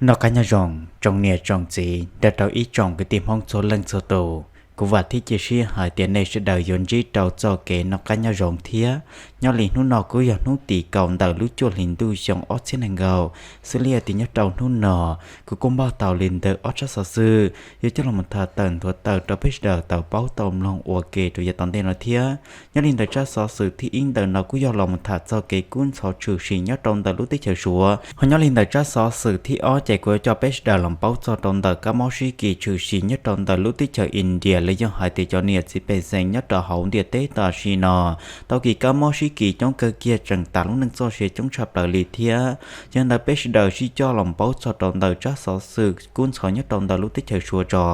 Noj qab nyob zoo tsoom niam tsoom txiv nrog rau ib tsoom kwv tij Hmoob txhua leej txhua tus. Kuv vam thiab cia siab hais tias nej sawv daws yuav ntsib rau txoj kev noj qab nyob zoo thiab. Nyob li hnub no kuj yog hnub tim kaum ntawm lub cuaj hlis ntuj xyoo ob txhiab nees nkaum, xws li tias nyob rau hnub no kuv kuj npaj tau li ntawm ob tsab xov xwm yuav coj los tham tawm nthuav tawm rau peb sawv daws tau paub tau mloog ua ke rau yav tom ntej no thiab. Nyob li ntawm tsab xov xwm thib ib ntawm no kuj yog los tham txog kev kub ntxhov tshwm sim nyob rau ntawm lub teb chaws Suav. Ho nyob li ntawm tsab xov xwm thib ob ces kuv yuav coj peb sawv daws los paub txog rau ntawm kab mob sib kis tshwm sim nyob rau ntawm lub teb chaws India, los yog hais tias cov niam txiv pej xeem nyob rau hauv ntiaj teb tam sim no tau kis kab mob sib kis coob kawg kiag, tseem tas lub neej txoj sia coob tshaj plaws li thiab. Yog ntawd peb sawv daws sib coj los paub txog rau ntawm tsab xov xwm kub ntxhov nyob rau ntawm lub teb chaws Suav tso.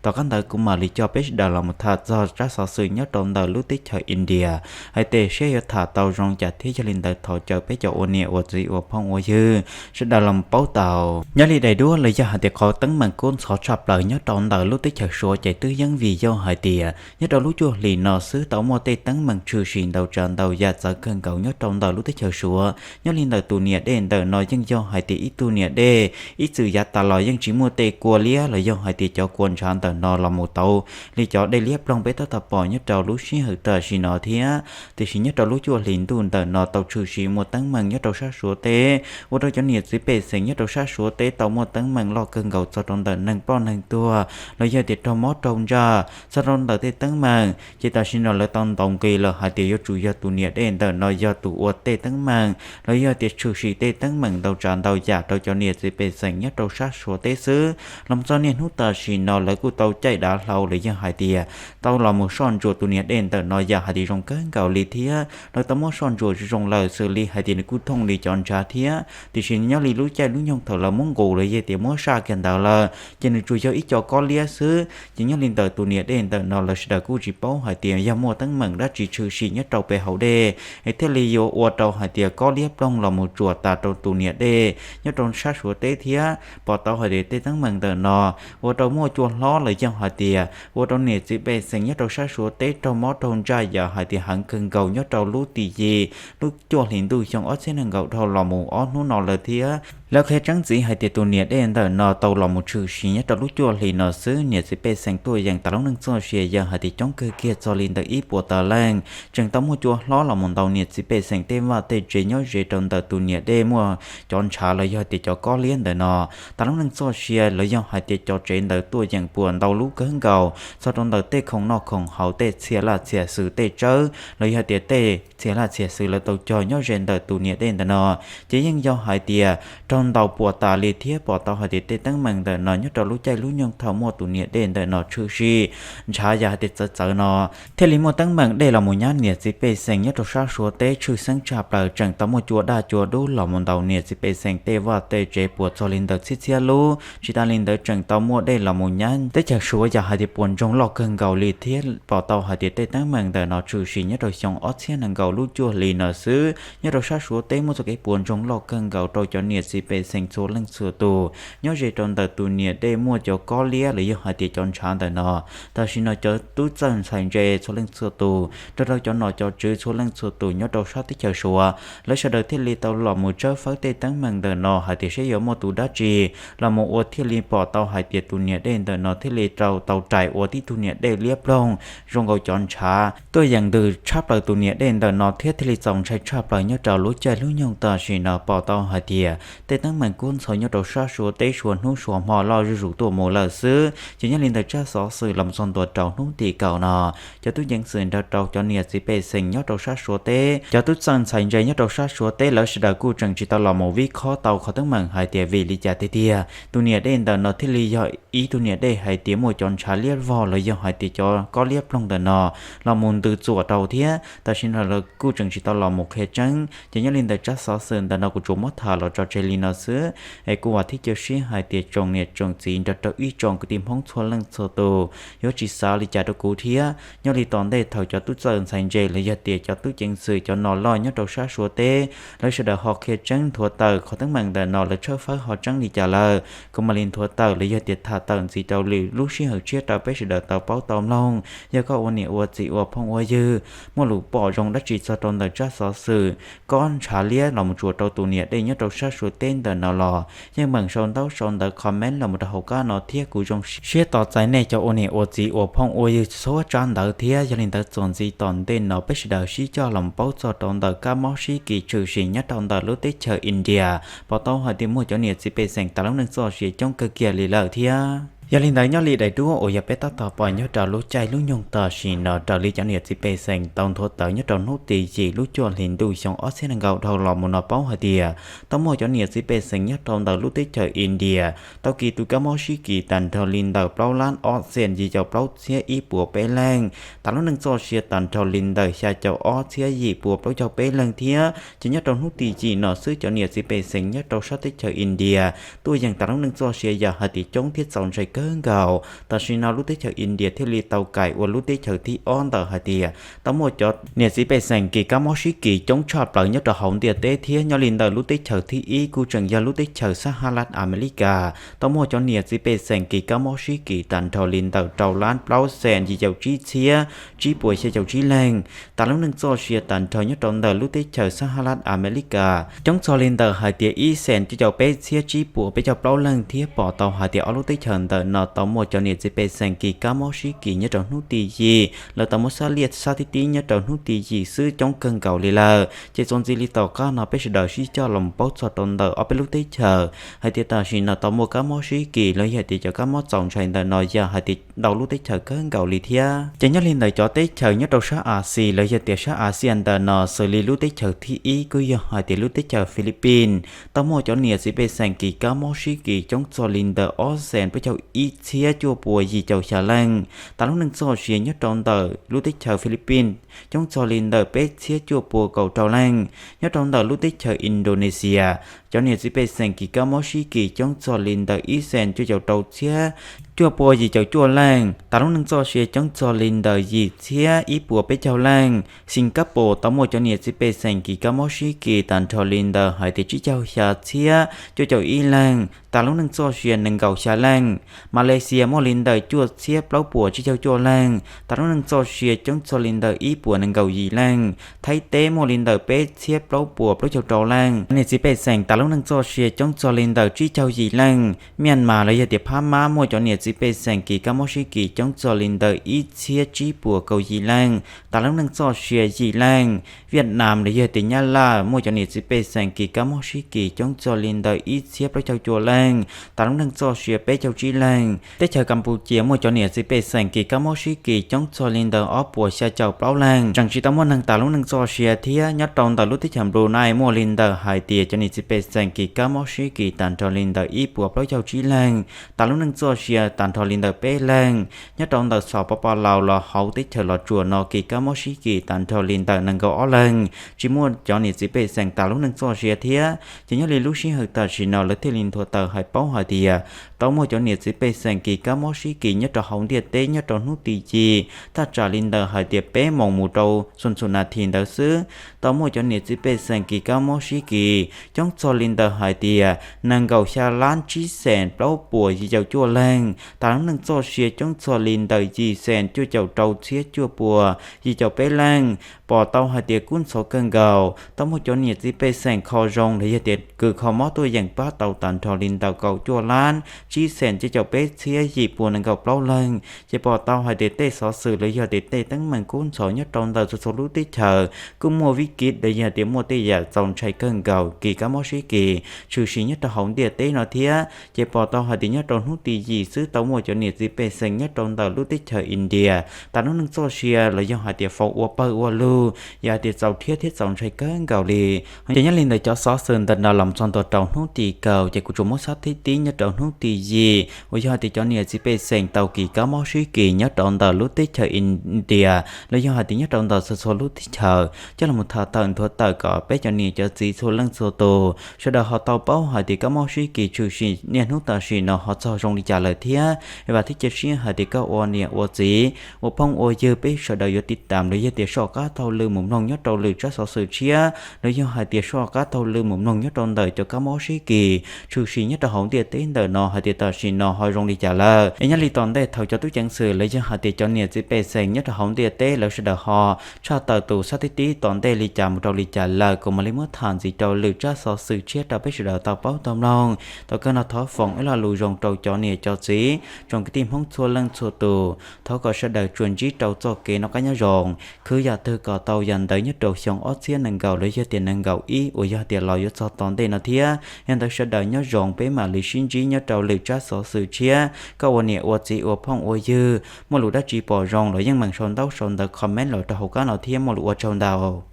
Tom qab ntawd kuv mam li coj peb sawv daws los tham txog tsab xov xwm nyob rau ntawm lub teb chaws India, hais tias seb yuav tham tau zoo cas thiab. Yog li ntawd thov caw peb cov ua niam ua txiv ua phooj ua ywg sawv daws los paub tau. Nyob li daim duab los yog hais tias qhov teeb meem kub ntxhov tshaj plaws nyob rau ntawm lub teb chaws Suav ces twb yeej vim yog hais tias nyob rau lub cuaj hlis no xwb tau muaj tej teeb meem tshwm sim ntau tsav ntau yam txawv kawg nkaus nyob rau ntawm lub teb chaws Suav. Nyob li ntawm tus niam dej ntawm no yeej yog hais tias ib tug niam dej ib txwm yav tas los yeej tsis muaj tej kua liab los yog hais tias cov kua ntshav ntawm no los mus tau li cov dej liab ploog peb tab tom pom nyob rau lub sij hawm tam sim no thiab. Tiam sis nyob rau lub cuaj hlis ntuj ntawm no tau tshwm sim muaj teeb meem nyob rau sab Suav teb, ua rau cov niam txiv pej xeem nyob rau sab Suav teb tau muaj teeb meem loj kawg nkaus txog rau ntawm neeg ploj neeg tuag los yog tias raug mob raug ntsaj. Txog rau ntawm tej teeb meem ces tam sim no lawv tau ntaus nqi lawm hais tias yuav tsum yog tus niam dej ntawm no yog tus ua tej teeb meem los yog tias tshwm sim tej teeb meem ntau tsav ntau yam rau cov niam txiv pej xeem nyob rau sab Suav teb xwb. Los txog niaj hnub tam sim no lawv kuj tau caij dav hlau los yog hais tias tau los mus soj ntsuam tus niam dej ntawm no yam hais tias zoo kawg nkaus li thiab. Lawv tau muab soj ntsuam zoo lawm xws li hais tias nws kuj thooj li cov ntshav thiab. Tiam sis nyob li lub caij lub nyoog thaum lawv muab nqus los yog tias muab saj kiag ntawd lawm ces nws tsuas yog ib co kob liab xwb. Ces nyob li ntawm tus niam dej ntawm no lawv sawv daws kuj tsis paub hais tias yog muaj teeb meem dab tsi tshwm sim nyob rau pem hauv dej es thiaj li yuav ua rau hais tias kob liab ploog los mus tsuam tas rau tus niam dej nyob rau sab Suav teb thiab. Pom tau hais tias tej teeb meem ntawm no ua rau muaj cua hlob los yog hais tias ua rau niam txiv pej xeem nyob rau sab Suav teb raug mob raug ntsaj yam hais tias heev kawg nkaus nyob rau lub tim yim lub cuaj hlis ntuj xyoo ob txhiab nees nkaum dhau los mus ob hnub no lawm thiab. Lawv qhia tseeb ntxiv hais tias tus niam dej ntawm no tau los mus tshwm sim nyob rau lub cuaj hlis no xwb, niam txiv pej xeem tuaj yeem tas lub neej txoj sia yam hais tias coob kawg kiag txog li ntawm ib puas tawm leej. Tseem tau muaj cua hlob los mus ntaus niam txiv pej xeem tej vaj tej tsev nyob ze rau ntawm tus niam dej muaj cov ntshav los yog tias cov kob liab ntawm no. Tas lub neej txoj sia los yog hais tias cov tsev ntawd tuaj yeem puas ntau lub kawg nkaus txog rau ntawm tej khoom noj khoom haus, tej txhia laj txhia xwm, tej tsawb los yog tias tej txhia laj txhia xwm lawv tau cog nyob ze ntawm tus niam dej ntawm no ces yeej yog hais tias raug ntaus puas tas li thiab. Pom tau hais tias tej teeb meem ntawm no nyob rau lub caij lub nyoog thaum muaj tus niam dej ntawm no tshwm sim ntshav yam hais tias txawv txawv no thiaj li muaj teeb meem dej los mus nyab niam txiv pej xeem nyob rau sab Suav teb tshwj xeeb tshaj plaws, tseem tau muaj cua daj cua dub los mus ntaus niam txiv pej xeem tej vaj tej tsev puas txog li ntawm txhiab txhiab lub. Tsis tas li ntawd tseem tau muaj dej los mus nyab teb chaws Suav yam hais tias puas ntsoog loj kawg nkaus li thiab. Pom tau hais tias tej teeb meem ntawm no tshwm sim nyob rau xyoo ob txhiab nees nkaum lub cuaj hlis no xwb, nyob rau sab Suav teb muaj txoj kev puas ntsoog loj kawg nkaus rau cov niam txiv pej xeem txhua leej txhua tus nyob ze rau ntawm tus niam dej muaj cov kob liab los yog hais tias cov ntshav ntawm no. Tam sim no cov tub txawj ntxhais ntse txhua leej txhua tus nrog rau cov nom cov tswv txhua leej txhua tus nyob rau sab teb chaws Suav, lawv sawv daws thiaj li tau los mus tshawb fawb tej teeb meem ntawm no hais tias seb yuav muaj tus dab tsi los mus ua thiaj li pom tau hais tias tus niam dej ntawm no thiaj li tau rais ua tib tug niam dej liab ploog zoo nkaus cov ntshav tuaj yeem ntws tshab plaws tus niam dej ntawm no thiab thiaj li txaus ntshai tshaj plaws nyob rau lub caij lub nyoog tam sim no. Pom tau hais tias tej teeb meem kub ntxhov nyob rau sab Suav teb suav hnub suav hmo loj zuj zus tuaj mus lawm xwb. Ces nyob li ntawm tsab xov xwm los txog ntua rau hnub tim kaum no, cov tub ceev xwm nrog rau cov niam txiv pej xeem nyob rau sab Suav teb, cov tub txawj ntxhais ntse nyob rau sab Suav teb lawv sawv daws kuj tseem tsis tau los mus vij khob tau qhov teeb meem hais tias vim li cas tiag tiag tus niam dej ntawm no thiaj li yog ib tug niam dej hais tias muaj cov ntshav liab vog los yog hais tias cov kob liab ploog ntawm no los mus ntws txuam rau thiab. Tam sim no lawv kuj tseem tsis tau los mus qhia tseeb. Ces nyob li ntawm tsab xov xwm ntawm no kuv tsuas muab tham los tso tseg li no xwb. Es kuv vam thiab cia siab hais tias tsoom niam tsoom txiv nrog rau ib tsoom kwv tij Hmoob txhua leej txhua tus yuav tsis xav li cas rau kuv thiab. Nyob li tom ntej thaum cov tub txawj ntxhais ntse los yog tias cov tub ceev xwm cov nom loj nyob rau sab Suav teb lawv sawv daws ho qhia tseeb nthuav tawm qhov teeb meem ntawm no lawv tshawb fawb ho tseeb li cas lawm, kuv mam li nthuav tawm los yog tias tham tawm ntxiv rau lwm lub sij hawm tshiab rau peb sawv daws tau paub tau mloog. Yog koj ua niam ua txiv ua phooj ua ywg muaj lus pom zoo dab tsi txog rau ntawm tsab xov xwm kob ntshav liab los mus tsuam rau tus niam dej nyob rau sab Suav teb ntawm no los yeej meem sau ntaub sau ntawv comment los mus rau hauv qab no thiab kuv zoo siab tos txais nej cov ua niam ua txiv ua phooj ua ywg txhua tsav ntawd thiab. Yog li ntawd txuas ntxiv tom ntej no peb sawv daws sib coj los paub txog rau ntawm kab mob sib kis tshwm sim nyob rau ntawm lub teb chaws India, pom tau hais tias muaj cov niam txiv pej xeem tas lub neej txoj sia coob kawg kiag li lawm thiab. Yog li ntawd nyob li daim duab uas yog peb tab tom pom nyob rau lub caij lub nyoog tam sim no raws li cov niam txiv pej xeem tau nthuav tawm nyob rau hnub tim yim lub cuaj hlis ntuj xyoo ob txhiab nees nkaum dhau los mus no paub hais tias tau muaj cov niam txiv pej xeem nyob rau ntawm lub teb chaws India tau kis tus kab mob sib kis tag nrho li ntawm plaub lab ob xees yim caum plaub txhiab ib puas peb leej, tas lub neej txoj sia tag nrho li ntawm xya caum ob txhiab yim puas plaub caug peb leej thiab. Ces nyob rau hnub tim yim no xwb cov niam txiv pej xeem nyob rau sab teb chaws India tuaj yeem tas lub neej txoj sia yog hais tias coob thiab txaus ntshai kawg nkaus. Tam sim no lub teb chaws India thiaj li tau kaim ua lub teb chaws thib ob ntawm hais tias tau muaj cov niam txiv pej xeem kis kab mob sib kis coob tshaj plaws nyob rau hauv ntiaj teb thiab. Nyob li ntawm lub teb chaws thib ib kuj tseem yog lub teb chaws Sahab Las Amelikas tau muaj cov niam txiv pej xeem kis kab mob sib kis tag nrho li ntawm rau lab plaub xees yim caum tsib txhiab tsib puas xya caum tsib leej, tas lub neej txoj sia tag nrho nyob rau ntawm lub teb chaws Sahab Las Amelikas coob txog li ntawm hais tias ib xees cuaj caum peb txhiab tsib puas peb caug plaub leej thiab. Pom tau hais tias ob lub teb chaws ntawm no tau muaj cov niam txiv pej xeem kis kab mob sib kis nyob rau hnub tim yim, lawv tau muab xab liaj xab tib tib nyob rau hnub tim yim xwb coob kawg nkaus li lawm. Ces txuas ntxiv li tom qab no peb sawv daws sib coj los paub txog rau ntawm ob peb lub teb chaws hais tias tam sim no tau muaj kab mob sib kis los yog tias cov kab mob txaus ntshai ntawm no yog hais tias ntau lub teb chaws kawg nkaus li thiab. Ces nyob li ntawm cov teb chaws nyob rau sab Axias los yog tias sab Axias ntawm no xws li lub teb chaws thib ib kuj yog hais tias lub teb chaws Philippines tau muaj cov niam txiv pej xeem kis kab mob sib kis coob txog li ntawm ob xees plaub caug ib txhiab cuaj puas yim caum xya leej, tas lub neej txoj sia nyob rau ntawm lub teb chaws Philippines coob txog li ntawm peb txhiab cuaj puas kaum rau leej. Nyob rau ntawm lub teb chaws Indonesia, cov niam txiv pej xeem kis kab mob sib kis coob txog li ntawm ib xees cuaj caum rau txhiab cuaj puas yim caum cuaj leej, tas lub neej txoj sia coob txog li ntawm yim txhiab ib puas peb caug leej. Singapore tau muaj cov niam txiv pej xeem kis kab mob sib kis tag nrho li ntawm hais tias tsib caug xya txhiab cuaj caum ib leej, tas lub neej txoj sia nees nkaum xya leej. Malaysia muaj li ntawm cuaj txhiab plaub puas tsib caug cuaj leej, tas lub neej txoj sia coob txog li ntawm ib puas nees nkaum yim leej. Thaib teb muaj li ntawm peb txhiab plaub puas plaub caug rau leej, niam txiv pej xeem tas lub neej txoj sia coob txog li ntawm tsib caug yim leej. Myanmar los yog tias Phab Mab muaj cov niam txiv pej xeem kis kab mob sib kis coob txog li ntawm ib txhiab tsib puas kaum yim leej, tas lub neej txoj sia yim leej. Vietnam los yog tias Nyab Laj muaj cov niam txiv pej xeem kis kab mob sib kis coob txog li ntawm ib txhiab plaub caug cuaj leej, tas lub neej txoj sia peb caug tsib leej. Teb chaws Campuchia muaj cov niam txiv pej xeem kis kab mob sib kis coob txog li ntawm ob puas xya caum plaub leej, tseem tsis tau muaj neeg tas lub neej txoj sia thiab. Nyob rau ntawm lub teb chaws Brunei muaj li ntawm hais tias cov niam txiv pej xeem kis kab mob sib kis tag nrho li ntawm ib puas plaub caug tsib leej, tas lub neej txoj sia tag nrho li ntawm peb leej. Nyob rau ntawm Xos Pos Pos Laus los hauv teb chaws Los Tsuas no kis kab mob sib kis tag nrho li ntawm nees nkaum ob leeg, tsis muaj cov niam txiv pej xeem tas lub neej txoj sia thiab. Ces nyob li lub sij hawm tam sim no lawv thiaj li nthuav tawm hais paub hais tias tau muaj cov niam txiv pej xeem kis kab mob sib kis nyob rau hauv ntiaj teb nyob rau hnub tim yim, thaj tsam li ntawm hais tias peb moos mus rau xu xu nas this ntawd xwb, tau muaj cov niam txiv pej xeem kis kab mob sib kis coob txog li ntawm hais tias nees nkaum xya lab tsib xees plaub puas yim caum cuaj leej, tas lub neej txoj sia coob txog li ntawm yim xees cuaj caum rau txhiab cuaj puas yim caum peb leej. Pom tau hais tias kub ntxhov kawg nkaus, tau muaj cov niam txiv pej xeem kho zoo los yog tias kws kho mob tuaj yeem pab tau tag nrho li ntawm kaum cuaj lab tsib xees cuaj caum peb txhiab yim puas nees nkaum plaub leeg. Ces pom tau hais tias tej xov xwm los yog tias tej teeb meem kub ntxhov nyob rau ntawm txhua txhua lub teb chaws kuj muaj vib kiv los yog tias muaj tej yam txaus ntshai kawg nkaus kis kab mob sib kis tshwm sim nyob rau hauv ntiaj teb no thiab. Ces pom tau hais tias nyob rau hnub tim yim xwb tau muaj cov niam txiv pej xeem nyob rau ntawm lub teb chaws India tas lub neej txoj sia los yog hais tias faus ua pawg ua lug, yog hais tias txaus rhiab thiab txaus ntshai kawg nkaus li. Ces nyob li ntawm cov xov xwm ntawm no los txog ntua rau hnub tim kaum ces kuv tsuas muab xab thib tib nyob rau hnub tim yim uas yog hais tias cov niam txiv pej xeem tau kis kab mob sib kis nyob rau ntawm lub teb chaws India los yog hais tias nyob rau ntawm txhua txhua lub teb chaws coj los tham tawm nthuav tawm kom peb cov niam cov txiv txhua leej txhua tus sawv daws ho tau paub hais tias kab mob sib kis tshwm sim niaj hnub tam sim no ho txog zoo li cas lawm thiab. Vam thiab cia siab hais tias koj ua niam ua txiv ua phooj ua ywg peb sawv daws yuav tiv tam los yog tias soj qab taug lw mus mloog nyob rau lwm tsab xov xwm tshiab los yog hais tias soj qab taug lw mus mloog nyob rau ntawm cov kab mob sib kis tshwm sim nyob rau hauv ntiaj teb ntawm no hais tias tam sim no ho zoo li cas lawm. Es nyob li tom ntej thaum cov tub ceev xwm los yog hais tias cov niam txiv pej xeem nyob rau hauv ntiaj teb lawv sawv daws ho tshaj tawm tus sab tib tib tom ntej li cas mus rau li cas lawm kuv mam li muab tham ntxiv rau lwm tsab xov xwm tshiab rau peb sawv daws tau paub tau mloog. Tom kawg no thov foom ib lo lus zoo rau cov niam cov txiv tsoom kwv tij Hmoob txhua leej txhua tus, thov kom sawv daws tsuas ntsib rau txoj kev noj qab nyob zoo, khwv yam twg kom tau yam ntawd nyob rau xyoo ob txhiab nees nkaum los yog tias nees nkaum ib uas yog tias los yuav txog tom ntej no thiab. Yog ntawd sawv daws nyob zoo, peb mam li sib ntsib nyob rau lwm tsab xov xwm tshiab. Koj ua niam ua txiv ua phooj ua ywg muaj lus dab tsi pom zoo los yeej meem sau ntaub sau ntawv comment los rau hauv qab no thiab, muaj lus ua tsaug ntau.